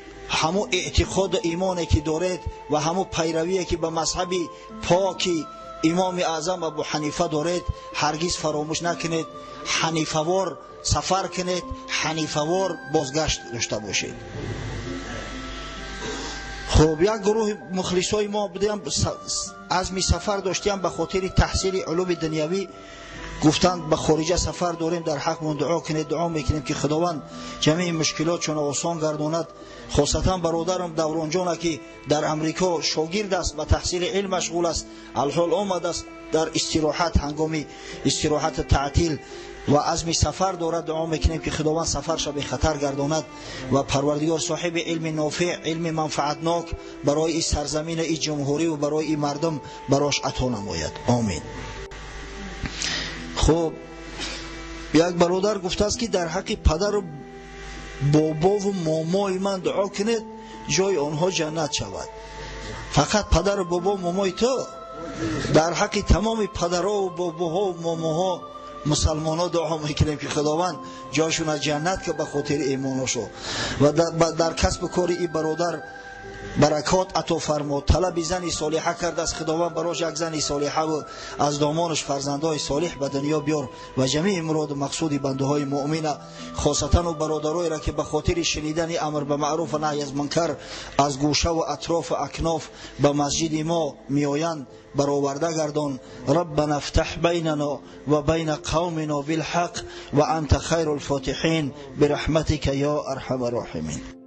ҳамун эътиқоду имоне ки доред ва ҳамун пайравие ки ба мазҳаби поки Имоми Аъзам Абу Ҳанифа доред ҳаргиз фаромӯш накунед. Ҳанифавор сафар кунед, ҳанифавор бозгашт дошта бошед. Хуб, як гурӯҳи мухлисои мо будем, азми сафар доштиам ба хотири таҳсили улуми дунявӣ, гуфтанд ба хориҷа сафар дорем, дар ҳақмон дуо кунед. Дуо мекунем ки Худованд ҷамеи мушкилотшонро осон гардонад. Хосатан бародарам Давронҷона ки дар Амрико шогирд аст, ба таҳсили илм машғул аст, алҳол омадааст дар истироҳат, ҳангоми истироҳати таътил ва азми сафар дорад. Дуо мекунем ки Худованд сафарша бехатар гардонад ва Парвардигор соҳиби илми нофеъ, илми манфаатнок барои и сарзамина, и ҷумҳурӣ ва барои и мардум барош ато намояд. Омин. Хуб, як бародар гуфтааст ки дар ҳаққи падару бобову момои ман дуо кунед, ҷои онҳо ҷаннат шавад. Фақат падару бобо момои ту, дар ҳаққи тамоми падарову бобоҳову момоҳо мусалмонҳо дуо мекунем ки Худованд ҷойшона ҷаннат ки ба хотири имоношо ва дар касбу кори и бародар баракот ато фармод. Талаби зани солиҳа кардааст, Худованд барош як зани солиҳаву аз домонаш фарзандҳои солиҳ ба дунё биёр ва ҷамеи муроду мақсуди бандаҳои муъмина, хосатану бародароеро ки ба хотири шунидани амр ба маъруф ва наҳй аз мункар аз гӯшаву атрофу акноф ба масҷиди мо меоянд бароварда гардон. Раббана ифтаҳ байнано ва байна қавмино билҳақ ва анта хайрул фотиҳин бирахматика ё арҳама роҳимин.